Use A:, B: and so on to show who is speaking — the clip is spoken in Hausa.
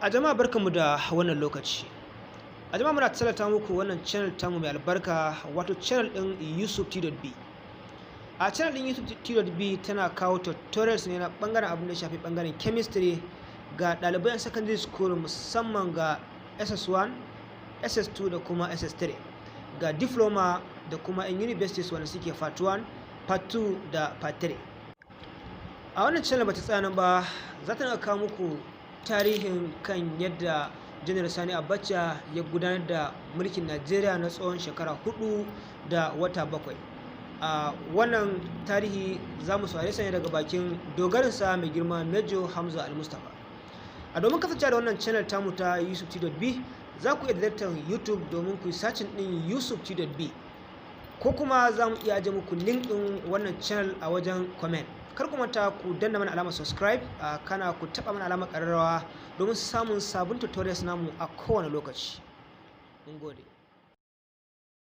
A: A jama'a, barkanmu da wannan lokaci. A jama'a, muna tallata muku wannan channel tamu mai albarka, wato channel ɗin Yusuf T.B. A channel ɗin Yusuf T.B tana kawo tutorials ne na ɓangaren abin da shafi ɓangaren chemistry ga ɗaliban secondary school, musamman ga SS1, SS2 da kuma SS3, ga diploma da kuma in universities wanda suke part 1, part 2 da part 3. A wannan channel bata tsaya nan ba, za ta kawo muku tarihin kan yadda Janar Sani Abacha ya gudanar da mulkin Najeriya na tsawon shekara 4 da wata 7. A wannan tarihi za mu saurare sa ne daga bakin dogarinsa, mai girma Major Hamza Al-Mustapha. A domin kasance da wannan channel tamu ta Yusuf T.B, za ku iya ziyartar YouTube domin ku yi searching din Yusuf T.B, ko kuma za mu iya aje muku link din wannan channel a wajen comment. Kar ku manta ku danna mana alamar subscribe, kana ku taba mana alamar kararrawa domin samun sabon tutorials namu a kowane lokaci. Mun gode.